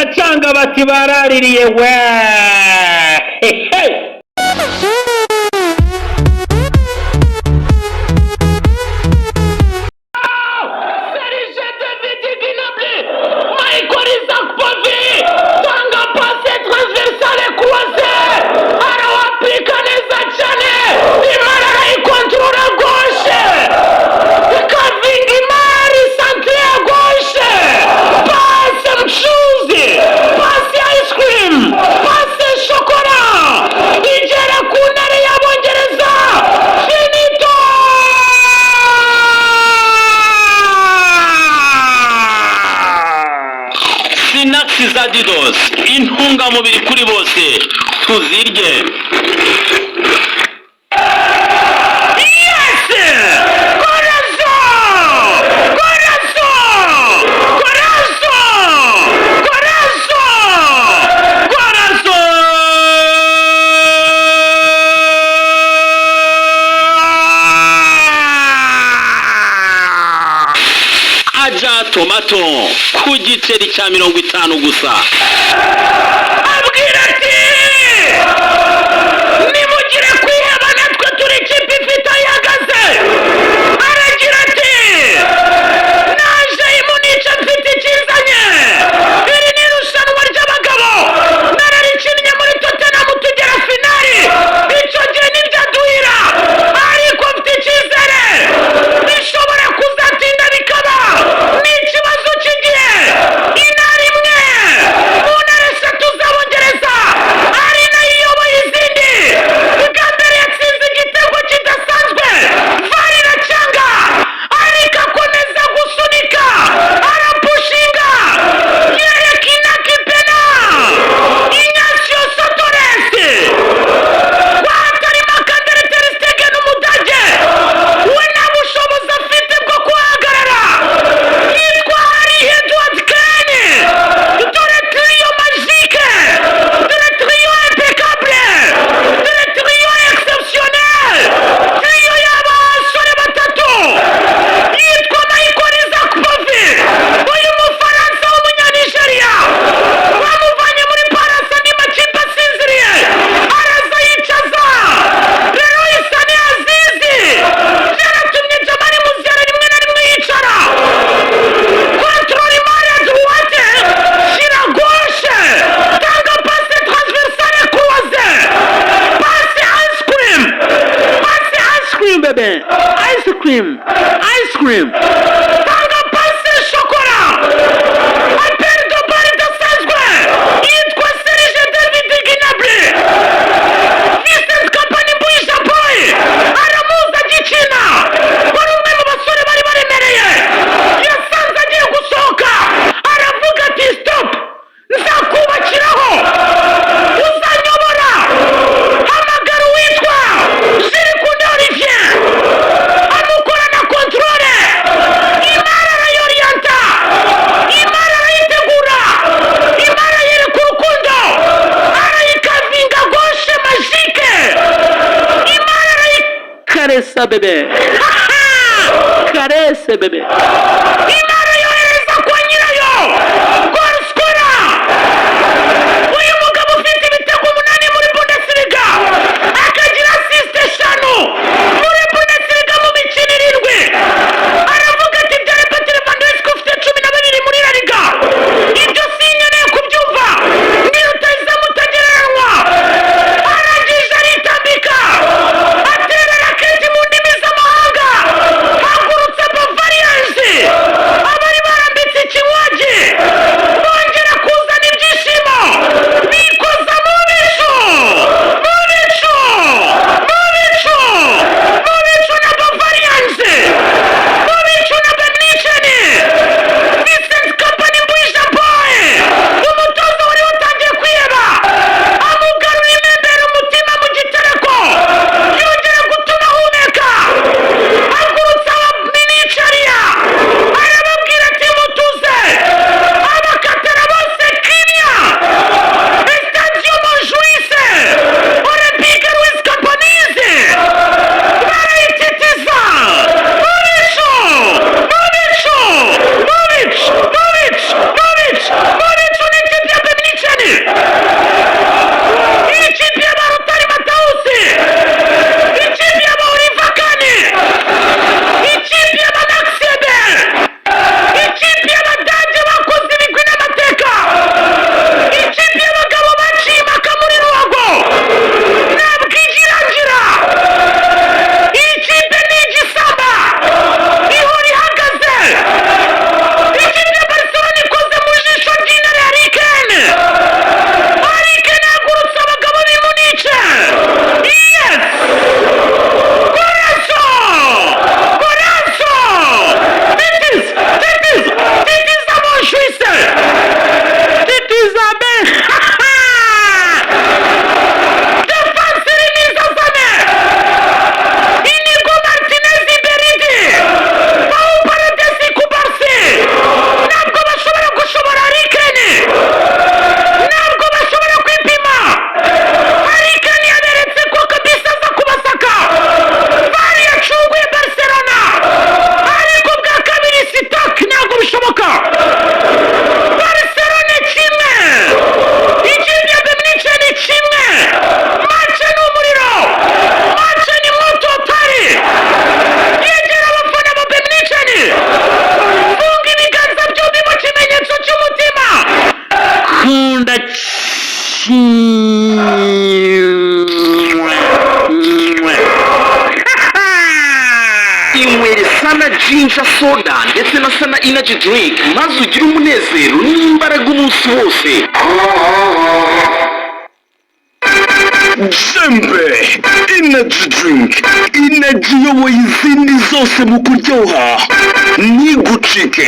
Biracanga, bati baraririye we. Hey, hey. Serge David Gnabry, Michael Isaac Pavi, tanga passe transversale croisée, arawapika neza cyane, imara arayikontorora gauche, ikavinga imari centre ya gauche, passe mchuzi, passe ice cream, passe chocolat, igera ku ntare y'Abongereza, finito! Snacks za Didos, intungamubiri kuri bose, tuzirye. Yes! Golazo! Golazo! Golazo! Golazo! Golazo! Aja tomato ku giceri cya 50 gusa. Abwira ati nimugire kwiheba, natwe turi ikipe ifite aho ihagaze. Aragira ati naje imunica mfite ikizanye. Iri ni irushanwa ry'abagabo, nararikinnye muri Tottenham tugera finali, icyo gihe ntibyaduhira, ariko mfite icyizere bishobora kuzatinda bikaba, ni ikibazo cy'igihe. Intara imwe mu ntara eshatu z'Abongereza ari nayo iyoboye izindi, bwa mbere yatsinze igitego kidasanzwe, VAR iracanga, ariko akomeza gusunika, arapushinga, yereka Inaki Pena, Ignacio Satorres wahatarimo Marc-André ter Stegen, umudage we nta bushobozi afite bwo kuhagarara, yitwa Harry Edward Kane. Dore trio magique, dore trio impeccable, dore trio exceptionnel, trio y'abasore batatu yitwa Michael Isaac Pavi, uyu mufaransa w'umunyanigeriya bamuvanye muri Palace, andi makipe asinziriye, araza yicaza Leroy Sané. Azizi byaratumye Jamal Musiala rimwe na rimwe yicara, contrôle imari à droite, shyira gauche, tanga passe transversale croisée, passe ice cream, passe ice cream bébé, ice cream, ice cream, tanga passe chocolat, appel de balle idasanzwe yitwa Serge David Gnabry. Vincent Kompany Mbuyisha Boy aramuzi agikina, wari umwe mu basore bari baremereye, yasanze agiye gusohoka, aravuga ati stop, nzakubakiraho, uzanyobora. Hamagara uwitwa Jules Koundé Olivier, amukora na contrôle, imari arayoriyanta, imari arayitegura, imari ayereka urukundo, arayikavinga gauche magique, imari arayikaresa bébé, caresse bébé, imari yohereza kwa nyirayo, goal scorer. Uyu mugabo ufite ibitego 8 muri Bundesliga, akagira assist 5 muri Bundesliga mu mikino 7, aravuga ati bya Robert Lewandowski ufite 12 muri La Liga, ibyo sinkeneye kubyumva, ni rutahizamu utagereranywa. Arangije aritambika, atera raketi mu ndimi z'amahanga, hagurutse Bavarians. Ndagukunda kimwe. Inywere Sana Ginger Soda ndetse na Sana Energy Drink, maze ugire umunezero n'imbaraga umunsi wose. Jembe Energy Drink, energy iyoboye izindi zose mu kuryoha, ntigucike.